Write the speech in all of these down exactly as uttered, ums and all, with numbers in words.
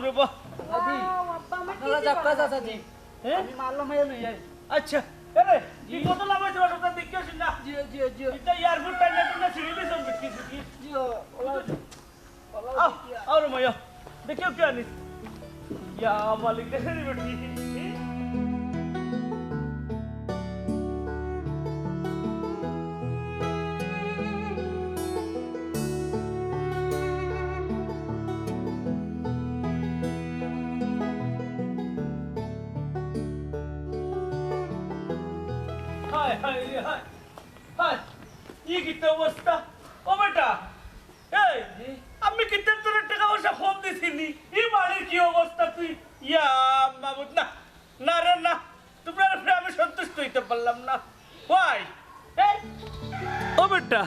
রে বা। চাচাজি, আপনারা যাক্কা চাচাজি। হ্যাঁ? আমি মারলাম, এই লই যাই। আচ্ছা, এরে, কি কত লাভ হয়েছে ওর সাথে দেখিও শুন না। জি, জি, জি। এটা এয়ারপোর্ট টাইম না, তোমরা সিঁড়ি দিয়ে চলবে, কি, কি? জি, ও, ওলা, ওলা আও, দেখিয়া। আও রে মাইয়া, দেখিও কে আনিস। ইয়া মালিক, দেখে নি বেটি। হায়, হায় রে, হায়। হায়, ই কিতা অবস্থা? ও বেটা, এই, আমি কিতা তোরে টেকা পয়সা কম দিছি নি? ই বাড়ির কি অবস্থা তুই? ইয়া মাবুদ, না, না রে, না। তোমরার উপরে আমি সন্তুষ্ট হইতে পারলাম না। Why? এই? ও বেটা,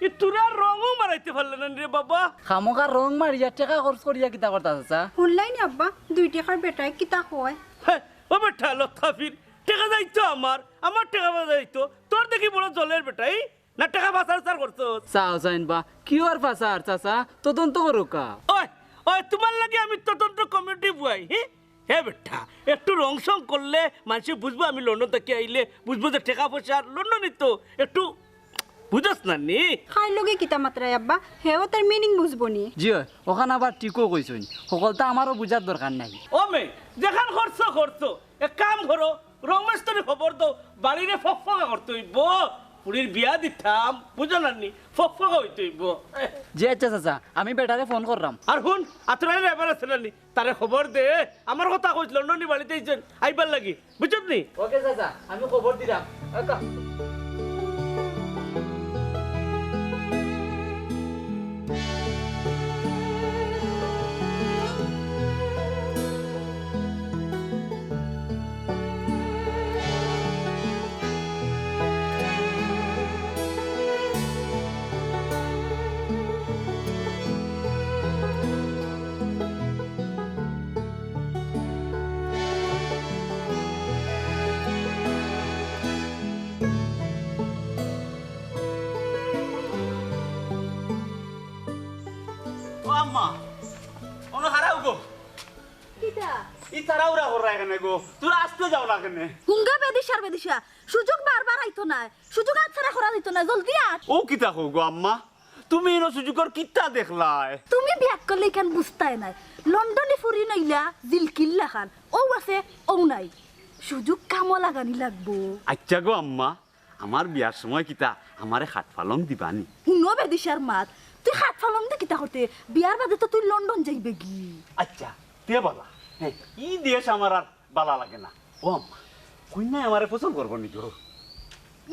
ই তোরা রঙও মারাইতে পারলে না রে বাবা। খামোখা রং মারিয়া টেকা খরচ করিয়া কিতা করতা চাচা? হুনলায় নি আব্বা, দুই টেকার বেটায় কিতা কয়? হ্যাঁ, ও বেটা, লতাফির, টেকা যাইতো আমার, আমার টেকা যাইতো, তোর দেখি বড় জলের বেটা, এই? না টেকা পাচার উচার করছস? চাও চাইন বা, কি আর পাচার, চাচা? তদন্ত করুক্কা। ওই, ওই, তোমার লাগি আমি তদন্ত কমিটি বওয়াই, হি? হে বেটা, একটু রং সং করলে মানষে বুঝবো আমি লন্ডন থাকি আইলে, বুঝবো যে টেকা পয়সা লন্ডনই তো, একটু বুঝস না নি? খাই লগে কিতা মাতরায় আব্বা, হেও তার meaning বুঝবো নি। জি অয়, অখান আবার ঠিকও কইছইন, হকলতা আমারও বুঝার দরকার নাই। ও মে, যেখান করছো করছো, এক কাম করো, রমেশ তোরে খবর দেও, বাড়িরে ফকফকা করতে অইবো। ফুড়ির বিয়া দিতাম, বুঝো না নি? ফকফকা অইতে অইবো। জি আচ্ছা চাচা, আমি বেটারে ফোন কররাম। আর হুন, আতরাইর ড্রাইভার আছে না নি? তারে খবর দে, আমার কথা কইস, লন্ডনি বাড়িত আইছইন, আইবার লাগি। বুঝছত নি? ওকে চাচা, আমি খবর দিরাম। আচ্ছা। ও আম্মা, অনো খাড়াও গো। কিতা? ই তাড়াহুড়া কররায় কেনে গো? তোরা আস্তে যাও না কেনে? হুঙ্গা বেদিশার বেদিশা, সুযোগ বারবার আইতো নায়, সুযোগ আতছাড়া করা যাইতো নায়, জলদি আয়। ও কিতা কও গো আম্মা? তুমি ইনো সুযোগর কিতা দেখলায়? তুমি বিয়া করলে ইখান বুঝতায় নায়। লন্ডনি ফুড়ি নইলা জিলকিল্লা খান। অউ আছে, অউ নাই। সুযোগ কামো লাগানি লাগবো। আইচ্ছা গো আম্মা, আমার বিয়ার সময় কিতা আমারে খাট পালং দিবানি? হুনো বেদিশার মাত, তুই খাট পালং দি কিতা করতে? বিয়ার বাদে তো তুই লন্ডন যাইবে গি। আইচ্ছা, তে বালা। হ্যাঁ, ই দেশ আমার আর বালা লাগে না। ও আম্মা, কইন্যায় আমারে পছন্দ করবো নি গো?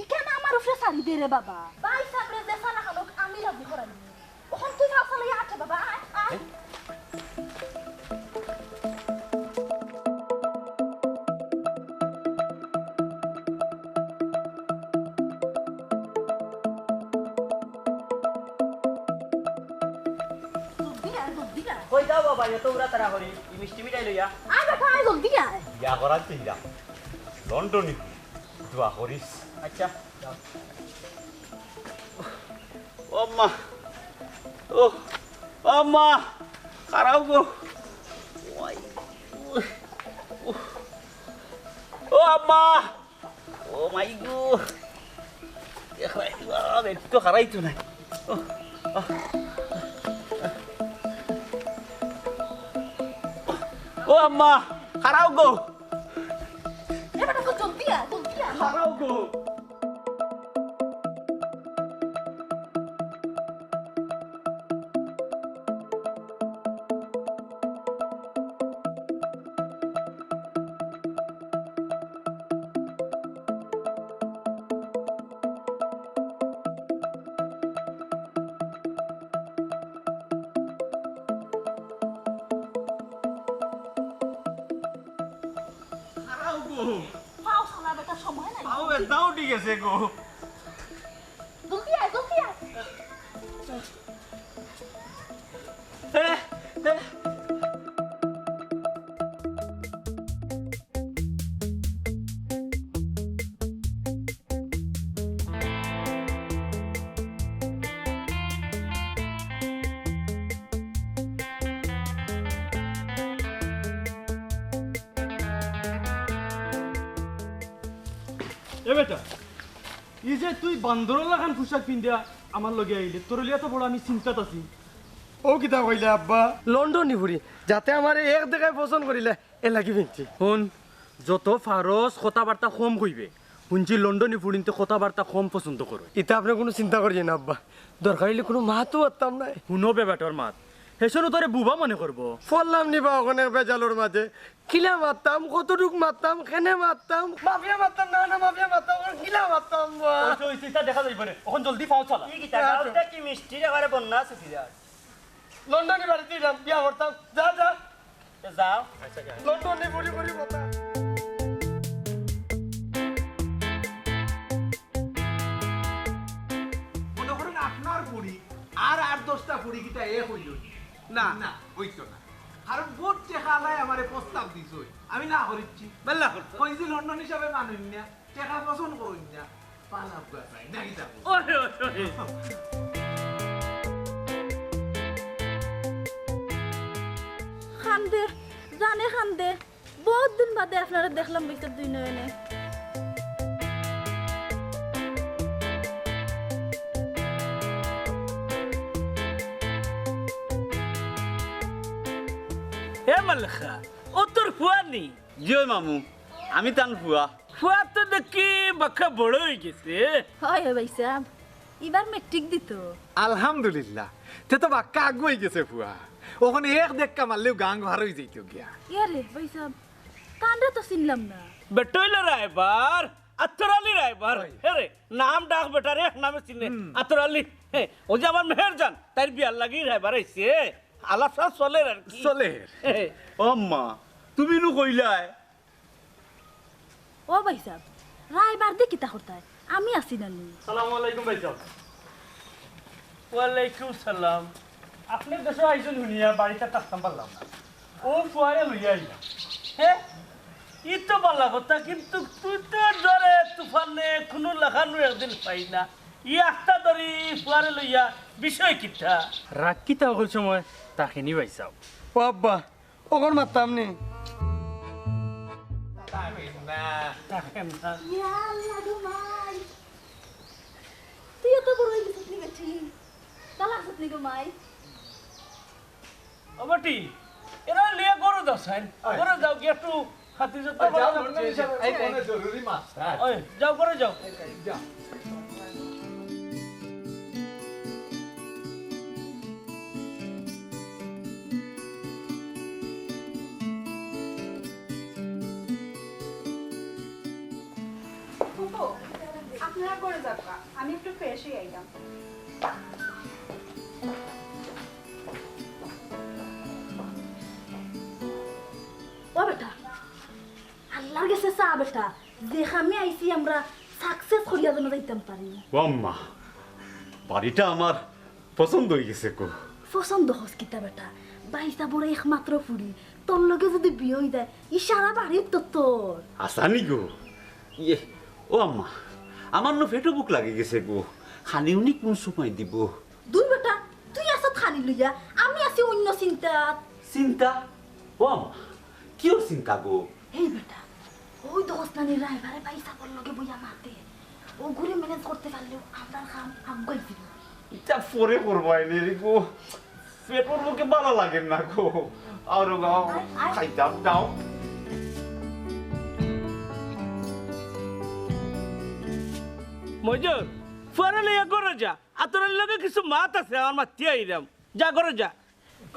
ইখান আমার উপরে ছাড়ি দে রে বাবা। ভাই সাবরে যে ফালা খানোক আমি রাজি করাই দিমু। অখন তুই ফাও ফালাই আটে বাবা, আয়, আয়। জলদি আয়, জলদি আয়। কই যাও বাবা, এত উড়া তাড়া করি, ই মিষ্টি মিঠাই লইয়া। আয় বেটা, আয়, জলদি আয়। বিয়া করার চিন্তা। লন্ডনি দোয়া করিস। আইচ্ছা, যাও। ও আম্মা, ও, ও আম্মা, খাড়াও গো। ওই, ও, ও আম্মা, ও মাই গো। এ খাড়াই, বাবা, একটু খাড়াই তো নাই। ও, আহ। ও আম্মা, খাড়াও গো। এ বেটা, জলদি আয়, জলদি আয়। খাড়াও গো। খাড়াও গো। পাও সালা বেটা সময় নাই। পাও বেদনা উঠি গেছে গো। জলদি আয়, জলদি আয়। এ, এ। এ বেটা, ই যে তুই বান্দরর লাখান পোশাক পিন্দিয়া আমার লগে আইলে, তোর লিয়া তো বড় আমি চিন্তাত আছি। ও কিতা কইলে আব্বা? লন্ডনি ফুড়ি, যাতে আমারে এক দেখায় পছন্দ করিলে, এর লাগি পিনছি। হুন, যত পারস কথাবার্তা কম কইবে। হুনছি লন্ডনি ফুড়িন্তে কথাবার্তা কম পছন্দ করে। ইতা আপনে কুনু চিন্তা করিয়েন না আব্বা, দরকার অইলে কুনু মাতও মাততাম নায়। হুনো বে বেটার মাত, হেষনে তোরে বুবা মনে করবো। পড়লাম নি বা অখন এক বেজালর মাঝে, কিলা মাততাম, কতটুক মাততাম, কেনে মাততাম, মাফিয়া মাততাম না, না মাফিয়া মাততাম, অখন কিলা মাততাম বা? অইছে, অইছে, ইতা দেখা যাইবো নে। অখন জলদি পাও চালা। কি কিতা? গাউটা কি মিষ্টির এবারে বন্যা আছে ফিরাজ? লন্ডনি বাড়িত দিলাম, বিয়া করতাম। যা, যা। এ যাও। লন্ডনি বুড়ি বুড়ি কথা। মনে করেন আপনার ফুড়ি আর আট দশটা ফুড়ি কিতা এক অইল নি? না। না, অইতো না। কারণ বহুত টেকাআলায় আমারে প্রস্তাব দিছইন, আমি না করিচ্ছি। বেলা করতো। কইছি লন্ডনি সাবে মানুইন না, টেকা পছন্দ করইন না, পালা বুয়া চাই, না কিতা কও? ওই, ওই, ওই। কান্দে, জানে কান্দে। বহুত দিন বাদে আপনারে দেখলাম ভাইসাব দুই নয়নে। এ মালেখা, ও তোর ফুয়া নি? জি অয় মামু, আমি তান ফুয়া। ফুয়া তো দেখি বাক্কা বড় অইগেছে। অয়, অয় ভাইসাব, ইবার মেট্রিক দিতো। আলহামদুলিল্লাহ, তে তো বাক্কা আগুয়াই গেছে ফুয়া। অখন এক ধাক্কা মারলেউ গাং পার অই যাইতো গিয়া। ইয়ারে ভাইসাব, তানরে তো চিনলাম না। বেটা অইলো রায়বার, আতর আলী রায়বার। অয়। হে রে, নাম ডাক বেটারে, এক নামে চিনে। হুম। আতর আলী। হে, অউ যে আমার মেহেরজান, তাইর বিয়ার লাগি রায়বার আইছে। আলাপ সালাপ চলের আর কি। চলের। হে। ও আম্মা, তুমি নু কইলায়? ও ভাইসাব, রায়বার দি কিতা করতায়? আমি আছি না নি? সালামু আলাইকুম ভাইসাব। ওয়ালাইকুম সালাম। আপনে দেশো আইছইন হুনিয়া বাড়িত আর থাকতাম পারলাম না। অউ ফুয়ারে লইয়া আইলাম। হে? ই তো বালা কথা, কিন্তু তুই তো ঝড়ে তুফানে কুনু লাখানউ একদিন পাই না। ই আখতা ধরি ফুয়ারে লইয়া বিষয় কিতা? রাগ কিতা হকল সময় তাকে নি ভাইসাব। ও আব্বা, অখন মাততাম নি। তাকে না। তাকে না। ইয়া আল্লাহ গো মাই। তুই এত বড় অই গেছস নি বেটি? বালা আছস নি গো মাই? ও বেটি, এরা লিয়া ঘরো যাও সাইন। আয়। ঘরো যাও গিয়া একটু খাতির যত্ন আয়, যাও, করো না, নন্দিনী সাহেব, এই, এই। অনেক জরুরি মাত, হ্যাঁ। ওই, যাও ঘরো যাও। যাও। ফুফু, আপনারা ঘরো যাউক্কা, আমি একটু fresh অই আইলাম। ও বেটা, আল্লার গেছে চা বেটা, যে কামে আইছি আমরা success করিয়া যেন যাইতাম পারি। ও আম্মা, বাড়িটা আমার পছন্দ অই গেছে গো। পছন্দ হস কিতা বেটা? ভাইসাবর একমাত্র ফুড়ি, তোর লগে যুদি বিয়া অই যায়, ই সারা বাড়ির তো তোর। আচ্ছা নি গো? ইয়ে, ও আম্মা, আমার নু পেটো ভুক লাগি গেছে গো। খানি উনি কুন সময় দিবো? দুর বেটা, তুই আছত খানি লইয়া, আমি আছি অইন্য চিন্তাত। চিন্তা? ও আম্মা, কিওর চিন্তা গো? এই বেটা, অউ দেখছ না নি রায়বারে ভাইসাবর লগে বইয়া মাতে। অগুরে manage করতে পারলেউ আমরার কাম আগুয়াই যিবো। ইতা পরে করবায়নে রে গো। পেটর ভুকে বালা লাগের না গো। আও রে গো, আও। আয়, আয়। খাইতাম, যাও। মইজুর, ফুয়ারে লইয়া ঘরো যা। আতর আলীর লগে কিছু মাত আছে, আমার মাতিয়া আইরাম। যা, ঘরো যা।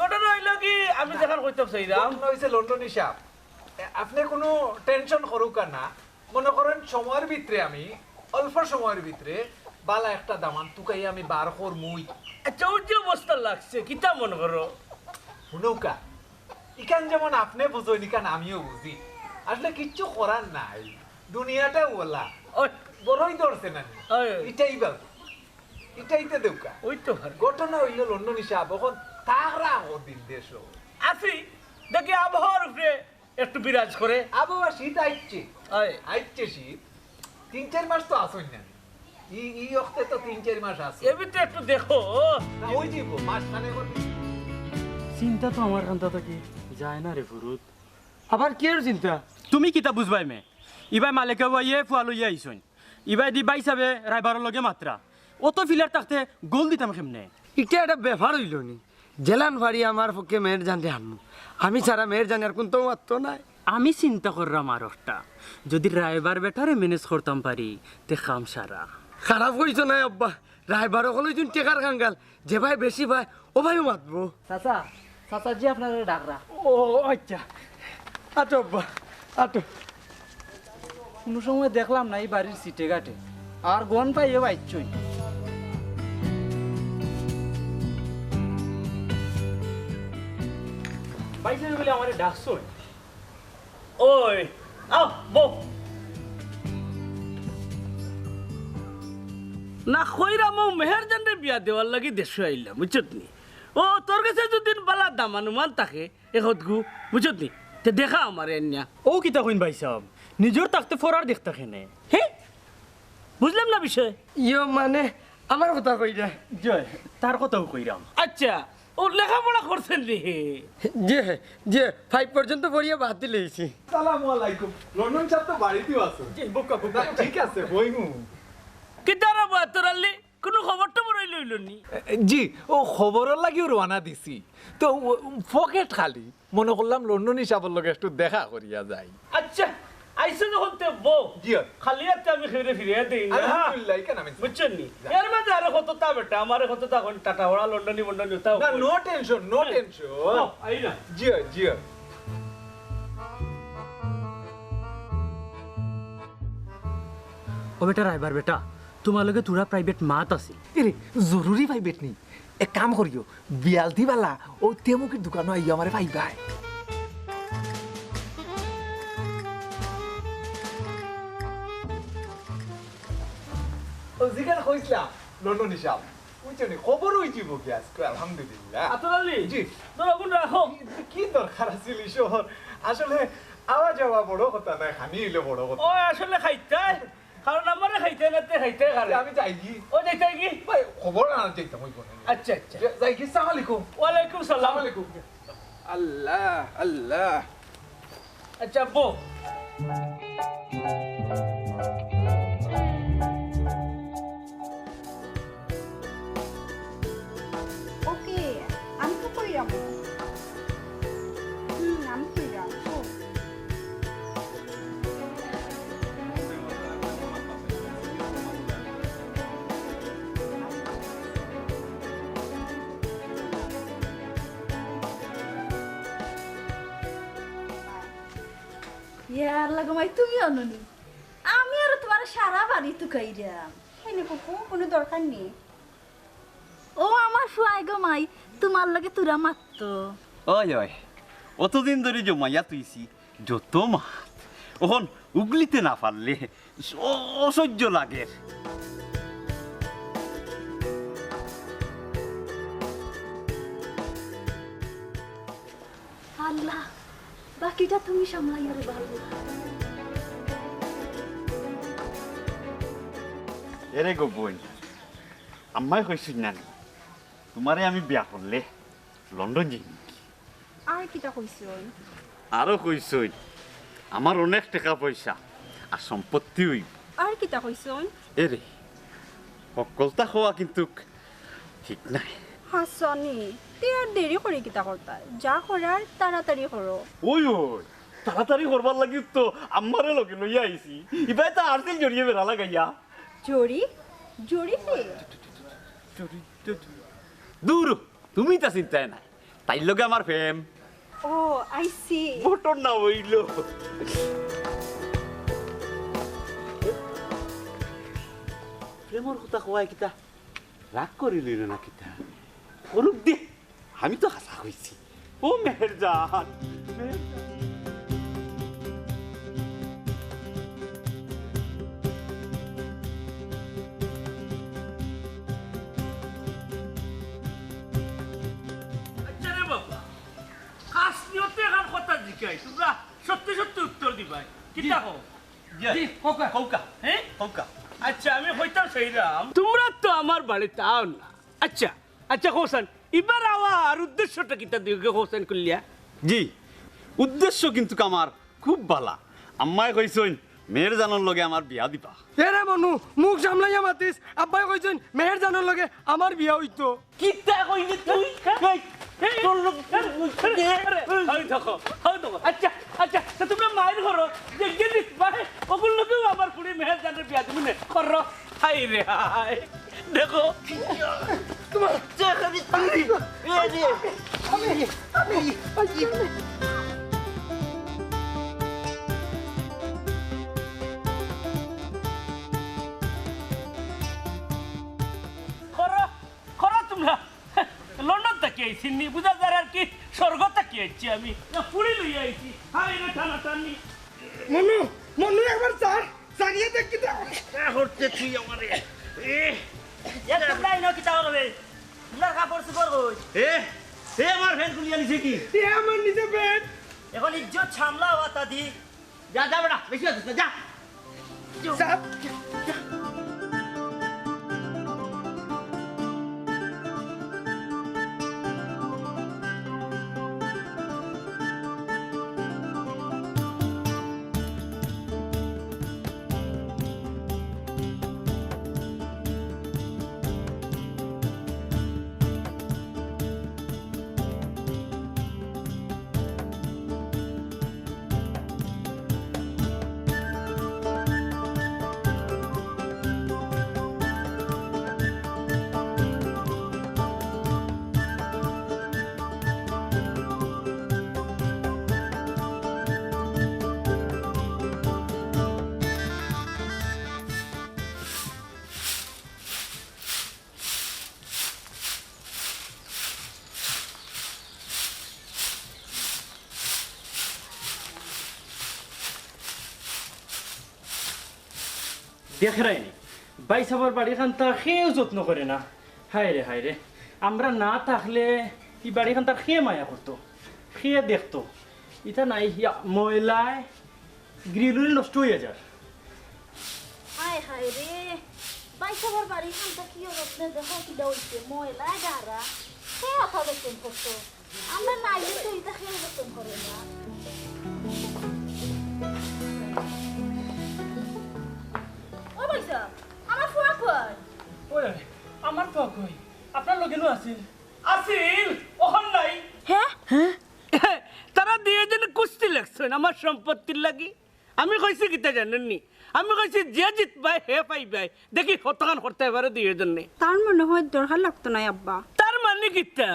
ঘটনা অইলো কি, আমি যেখান কইতাম চাইরাম। ঘটনা অইছে লন্ডনী সাব, এ, আপনে কুনু tension করউক্কা না। মনো করইন সময়র ভিতরে আমি, অল্প সময়র ভিতরে বালা একটা দামান তুকাইয়া আমি বার করমুই। আচ্ছা, অউ যে অবস্থা লাগছে, কিতা মনো করো? হুনউক্কা, ইখান যেমন আপনে বুঝইন, ইখান আমিও বুঝি। আসলে কিচ্ছু করার নাই, দুনিয়াটা অলা। ওই। বড়ই ধরছে না নি? ওই। ইটাই বাবু। ইটাইতে দেউক্কা। ওই তো ভাই। ঘটনা অইলো লন্ডনী সাব, অখন তারা অদিন দেশো। আছি, দেখি আবহাওয়ার উপরে একটু বিরাজ করে। আবহাওয়া শীত আইচ্ছে। ওই। আইচ্ছে শীত। তিন চাইর মাস তো আছইন না। ই, ই অক্তে তো তিন চাইর মাস আছে। এমনিতে একটু দেখো। না, অই যিবো, মাস খানেক অইবো। চিন্তা তো আমার কান্দা থাকি যায় না রে ফুরুত। আবার কিওর চিন্তা? তুমি কিতা বুঝবায় মে? ইবায় মালেকা বাইয়ে ফুয়া লইয়া আইছইন। ইবায়দি ভাইসাবে রায়বারর লগে মাতরা। অত ফিলার থাকতে গোল দিতাম কেমনে? ইটা একটা ব্যাপার অইলো নি। যেলান পারি আমার পক্ষে মেহেরজানরে আনমু। আমি ছাড়া মেহেরজানে আর কুন্তাউ মাততো নায়। আমি চিন্তা কররাম আর একটা, যুদি রায়বার বেটারে manage করতাম পারি, তে কাম সারা। খারাপ কইছো নায় আব্বা, রায়বার অকল অইছইন টেকার কাঙ্গাল, যেবায় বেশি পায়, অবায়ও মাতবো। চাচা, চাচাজি আপনারে ডাকরা। ও আচ্ছা, আটো আব্বা, আটো। কুনু সময় দেখলাম না ই বাড়ির সিটে ঘাটে, আর গন পাইয়া বাইচ্চই। ভাইসাবে বুলে আমারে ডাকছইন। ওই, আও, বও। না কইরাম, অউ মেহেরজানরে বিয়া দেওয়ার লাগি দেশো আইলাম, বুঝছত নি? ও, তোর গেছে যুদি বালা দামানুমান থাকে, এ হদগু, বুঝছত নি? তে দেখা আমারে আনিয়া। ও কিতা কইন ভাইসাব, নিজর থাকতে পরার দেখতা কেনে? হে? বুঝলাম না বিষয়। ইয়ো মানে, আমার কথা কইরা। জয়, তার কথাউ কইরাম। আচ্ছা, ও লেখাপড়া করছইন নি? জি, জি, five পর্যন্ত পড়িয়া বাদ দিলাইছি। সালামু আলাইকুম। লন্ডনী সাব তো বাড়িত আছইন। জি, বউক্কা, বউক্কা। না, ঠিক আছে, বইমু। কিতা রে বা, তোর আলী? কুনু খবর টবর অইলো, অইলো নি? জি, ও খবরর লাগিউ রওয়ানা দিছি। তো ও, পকেট খালি। মনো করলাম লন্ডনী সাবর লগে একটু দেখা করিয়া যাই। আচ্ছা, আইছো যখন তে বও। জি, অয়। খালি আতে আমি কেউরে ফিরাইয়া দেই না। আলহামদুলিল্লাহ, ইখান আমি বুঝছইন নি? যা। এর মাঝে আরো কততা বেটা, আমারে কততা কইন টাটা ওরা লন্ডনী মন্ডনী উতাও না, কইন। No tension, no হ্যাঁ। Tension। ও, আই না। জি, অয়, জি, অয়। ও বেটা রায়বার বেটা, তুমার লগে থুড়া private মাত আছিল। এরে, জরুরি private নি? এক কাম করিও, বিয়ালদি বালা, অউ তেমুকির দোকানো আইয়া আমারে পাইবায়। ও, যেখান কইছলাম, লন্ডনী সাব। বুঝছো নি, খবর অইযিবো কি আজকে, আলহামদুলিল্লাহ। আতর আলী, জি। ধরো, কোন রাখো? কি, কি দরকার আছিল ইসবর? আসলে আওয়া যাওয়া বড় কথা নায়, খানি অইলে বড় কথা। ও, আসলে খাইতায়। কারণ আমারে খাইতে না, তে খাইতে খারে। আমি যাইগি। ও, যাইতায় গি? ভাই, খবর আনাত যাইতাম, অইবো না। আচ্ছা, আচ্ছা। যা-, যাইগি, সালাম আলাইকুম। ওয়ালাইকুম সালাম। সালাম আলাইকুম। আল্লাহ, আল্লাহ। আচ্ছা, আব্বু। ওকে, আমি তো কইরাম। হুম, আমি কইরাম। ও। ইয়া আল্লাহ গো মাই, তুমি অনো নি? আমি আরো তুমারে সারা বাড়ি তুকাইরাম। কেনে ফুফু, কুনু দরকার নি? ও আমার ফুয়ায় গো মাই, তুমার লগে থুড়া মাততো। ওই, ওই, অতদিন ধরি জমাইয়া থুইছি, যত মাত। অখন উগলিতে না পারলে অ-, অসহ্য লাগের। আল্লাহ, বাকিটা তুমি সামলাইও রে বাবা। এরে গো বইন, আম্মায় কইছইন না নি, তুমারে আমি বিয়া করলে লন্ডন যাইমু। আর কিতা কইছইন? আরো কইছইন, আমার অনেক টেকা পয়সা আর সম্পত্তি অইবো। আর কিতা কইছইন? এরে, হক্কলতা কওয়া কিন্তুক ঠিক নায়। হাছানি, তে আর দেরি করি কিতা করতায়? যা করার তাড়াতাড়ি করো। ওই, ওই, তাড়াতাড়ি করবার লাগি তো আম্মারে লগে লইয়া আইছি। ইবায় তো আরছিল জড়িয়ে বেড়া লাগাইয়া। জড়ি? জড়ি কে? দূর, তুমি তা চিন্তায় নাই। তাইর লগে আমার প্রেম। ও, I see। বটর না অইলো। প্রেমর কথা কওয়ায় কিতা রাগ করিলিরে না কিতা? করুক দে, আমি তো হাছা কইছি। ও মেহেরজান, মেহেরজান। আচ্ছা রে বাবা, কাজ নিয়তে এখান কথা জিকাই, তুমরা সত্যি সত্যি উত্তর দিবায়। কিতা কও? জি। জি, কউক্কা। কউক্কা। হ্যাঁ? কউক্কা। আচ্ছা, আমি কইতাম চাইরাম, তুমরা তো আমার বাড়িত আও না। আচ্ছা, আচ্ছা, কওছাইন, ইবার আওয়ার উদ্দেশ্যটা কিতা দিওকে কওছাইন খুলিয়া? জি, উদ্দেশ্য কিন্তুক আমার খুব বালা। আম্মায় কইছইন, মেহেরজানর লগে আমার বিয়া দিবা। এরে মনু, মুখ সামলাইয়া মাতিস। আব্বায় কইছইন মেহেরজানর লগে আমার বিয়া অইতো। কিতা কইলি তুই? এই, এই, তোর লগে আরে, আরে, হাউ দেখো, হাউ দেখো। আচ্ছা, আচ্ছা, তে তুমরা মাইর করো, যে, যে জিতবায়, অগুর লগেউ আমার ফুড়ি মেহেরজানর বিয়া দিমু নে। করো। হায় রে হায়। দেখো। তোমার চেহারা তুই। এই রে। আমি, আমি, আমি। করো, করো তুমরা। লন্ডন থাকি আইছি নি, বুঝা যার আর কি, স্বর্গ থাকি আইছি আমি। না, ফুড়ি লইয়া আইছি। হায় রে টানাটানি। মনু, মনু একবার ছাড়, ছাড়িয়া দেখ কিতা। কিতা করতে তুই আমারে? এ, এ তোমরা ইনো কিতা করবে? তোমরা কাপড় চোপড় কই? এ, এ আমার প্যান্ট খুলিয়া নিছে কি? এ আমার নিছে প্যান্ট। এখন ইজ্জত সামলাও, আতা দি। যা, যা বেটা, বেশি হচ্ছে না, যা। স্যার। দেখরায়নি, ভাইসাবর বাড়িখানতা কেউ যত্ন করে না। হায় রে, হায় রে, আমরা না থাকলে ই বাড়িখানতার কে মায়া করতো, কে দেখতো? ইতা নাই, ইয়া, ময়লায় গ্রিল উরিল নষ্ট অইয়া যার। হায় হায় রে, ভাইসাবর বাড়িখানতা কি অবস্থা, দেখো কিলা অইছে, ময়লায় গাড়া, কে অতা যত্ন করতো? আমরা নাইলে তো ইতা কেউ যত্ন করে না। ও ভাইসাব, আমার ফুয়া কই? ওই, ওই, আমার ফুয়া কই? আপনার লগে নু আছিল। আছিল, অখন নাই। হ্যাঁ? হ্যাঁ? তারা দুইওজনে কুস্তি লাগছইন আমার সম্পত্তির লাগি। আমি কইছি কিতা জানইন নি? আমি কইছি যে জিতবায় হে পাইবায়। দেখি কতখান করতায় পারে দুইওজনে। তার মনে হয় দরকার লাগতো নায় আব্বা। তার মানে কিতা?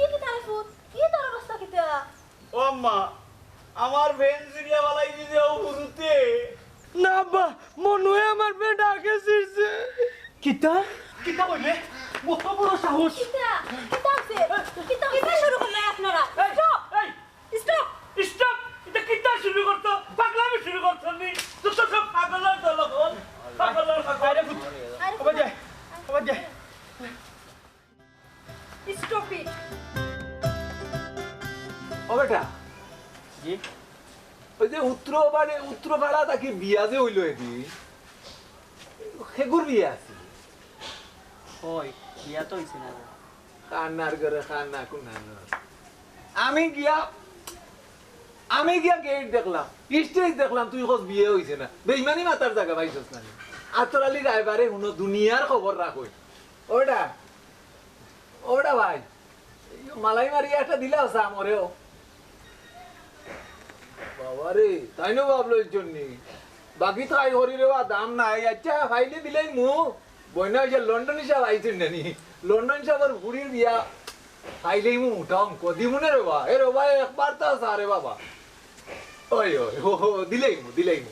ই কিতা রে ফুত? ই তোর অবস্থা কিতা? ও আম্মা, আমার প্যান্ট ছিড়িয়া ফালাই দিছে অউ হুরুতে। না আব্বা, মনে হয় আমার প্যান্ট আগে ছিড়ছে। কিতা? কিতা কইলে? অত বড় সাহস! কিতা? কিতা অইছে? কিতা, কিতা শুরু করলে আপনারা? এই, স্টপ! এই! স্টপ! ইতা কিতা শুরু করছো? পাগলামি শুরু করছো নি? যত সব পাগলর দল অখন। পাগলর পাগল। আরে ফুত, আরে ওবা দে, ওবা দে। Stop it! ও বেটা। জি? ওই যে উত্তর বাড়ি, উত্তর পাড়া থাকি বিয়া যে অইলো এদি, হেগুর বিয়া আছিল। ওই, বিয়া তো অইছে না রে। কান্নার ঘরে কান্না কুনানো। আমি গিয়া, আমি গিয়া গেট দেখলাম, স্টেজ দেখলাম, তুই কস বিয়া অইছে না। বেইমানি মাতার জাগা পাইছস না নি? আতর আলী রায়বারে হুনো, দুনিয়ার খবর রাখইন। ওটা ওটা ভাই, এই মালাই মারি একটা দিলাও চা মরেও। বাবা রে, তাইন ভাবলো এর জন্য। বাকি তো আই হরি রে বা দাম নাই। আচ্ছা, ফাইলে দিলাই মু। বইনা ওই যে লন্ডন হিসাব আইছইন নানি। লন্ডন হিসাবর ফুড়ির বিয়া ফাইলেই মু উঠাম। কদি মনে রে বা? এ রে বা, একবার তো চা রে বাবা। ওই, ওই, ও, ও, দিলাই মু, দিলাই মু।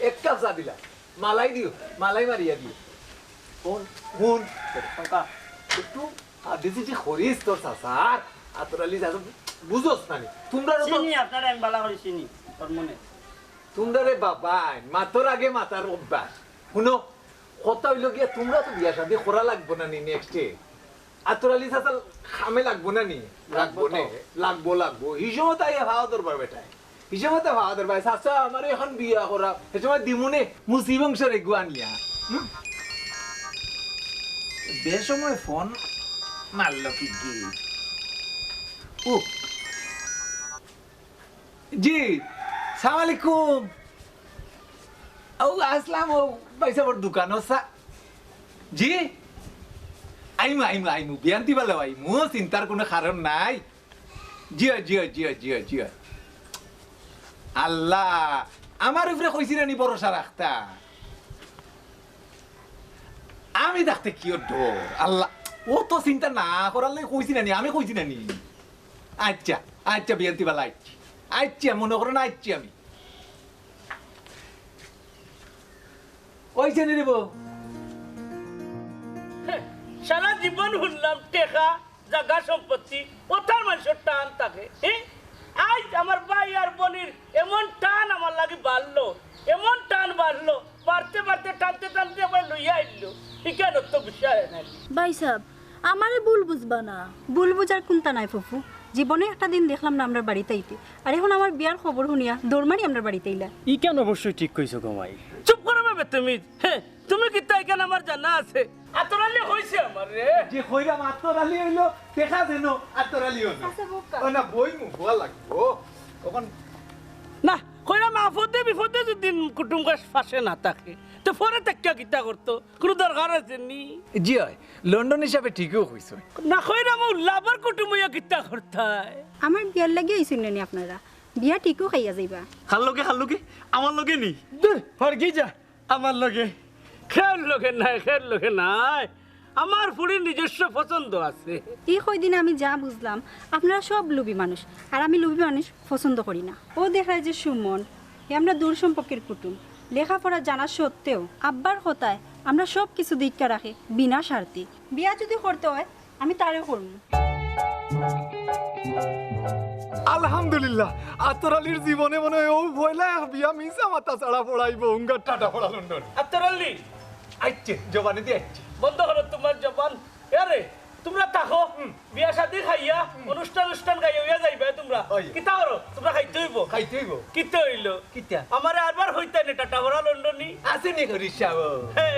এক কাপ চা দিলা। মালাই দিও, মালাই মারিয়া দিও। হুন, হুন। কাকা। একটু আর দিছি যে খরিস তোর চাচার, আতর আলী চাচা, বুঝোস না নি? তোমরা তো চিনি, আপনারে আমি বালা করি চিনি, তোর মনে। তোমরা রে বাবা, মাতর আগে মাতার অভ্যাস। হুনো, কথা অইলো গিয়া, তোমরা তো বিয়া শাদি করা লাগবো না নি next এ? আতর আলী চাচা, কামে লাগবো না নি? লাগবো লাগবো তো। নে? লাগবো, লাগবো। হিসমত আইয়া ভাও ধরবার বেটায়। হিসমতে ভাও ধরবার। চাচা, আমারে অখন বিয়া করা। হে সময় দিমুনে মুসি বংশর এগু আনিয়া। হুম? বেসময় ফোন মারলো কি গি? ও। জি, সালাম আলাইকুম। ও, আসলাম, ও, ভাইসাবর দোকানো সা-, জি? আইমু, আইমু, আইমু। বিয়ান্তি বালা আইমু, চিন্তার কুনু কারণ নাই। জি অয়, জি অয়, জি অয়, জি অয়, জি অয়। আল্লাহ, আমার উপরে কইছি না নি ভরসা রাখতা? আমি থাকতে কিওর ডর? আল্লাহ, অতো চিন্তা না করার লাগি কইছি না নি, আমি কইছি না নি। আচ্ছা, আচ্ছা, বিয়ান্তি বালা আইচ্ছি। আইচ্ছি, মনো করো না আইচ্ছি আমি। অইছে নি রে বউ? সারা জীবন হুনলাম টেকা, জাগা সম্পত্তি, অতার মানষর টান থাকে। হে? আইজ আমার ভাই আর বইনর এমন টান আমার লাগি বাড়লো, এমন টান বাড়লো, বাড়তে বাড়তে টানতে টানতে আবার লইয়া আইলো। ইখান তো বিষয় নাই। ভাইসাব, আমারে ভুল বুঝবা না। ভুল বুঝার কুন্তা নাই ফুফু, জীবনে একটা দিন দেখলাম না আমরার বাড়িত আইতে, আর অখন আমার বিয়ার খবর হুনিয়া দৌড় মারি আমরার বাড়িত আইলা। ইখান অবশ্যই ঠিক কইছো গো মাই। চুপ করো বে তুমি। হে, তুমি কিতা ইখান আমার জানা আছে? আতর আলী কইছে আমারে। জি কইরাম আতর আলী অইলো, দেখা যেন আতর আলী অইলো। আচ্ছা, বোকা। ও না, বইমু, বওয়া লাগবো। অখন না, কইরাম আপদে বিপদে যদি কুটুম কাছ পাশে না থাকে, তে পরে থাকিয়া কিতা করতো? কুনু দরকার আছে নি? জি অয়, লন্ডনী সাবে ঠিকউ কইছইন। না কইরাম ও লাভর কুটুম অইয়া কিতা করতায়? আমার বিয়ার লাগি আইছইন না নি আপনারা? বিয়া ঠিকউ খাইয়া যাইবা। কার লগে, কার লগে? আমার লগে নি? দূর, হরগি যা। আমার লগে। কেউর লগে নায়, কেউর লগে নায়। আমার ফুড়ির নিজস্ব পছন্দ আছে। ই কয়দিনে আমি যা বুঝলাম, আপনারা সব লোভী মানুষ, আর আমি লোভী মানুষ পছন্দ করি না। ও দেখরায় যে সুমন, হে আমরার দূর সম্পর্কের কুটুম, লেখাপড়া জানা সত্ত্বেও আব্বার কথায় আমরা সব কিছু দেইক্কা রাখি বিনা স্বার্থে। বিয়া যদি করতে অয়, আমি তারে করমু। আলহামদুলিল্লাহ, আতর আলীর জীবনে মনে অয় অউ পয়লা এক বিয়া মিছা মাতা ছাড়া পড়াইবো, উঙ্গার টাটা পড়া লন্ডন। আতর আলী, আইচ্ছি, জবানে দি আইচ্ছি। বন্ধ করো তুমার জবান। এরে, তুমরা থাকো, হুম। বিয়া শাদি খাইয়া, হুম। অনুষ্ঠান অনুষ্ঠান খাইয়া অইয়া যাইবায় তুমরা। অয়। কিতা করো? তুমরা খাইতে অইবো। খাইতে অইবো। কিতা অইলো? কিতা? আমারে আরবার কইতায় নি টাটা পড়া লন্ডনী? আছে নি করিস সাব? হে।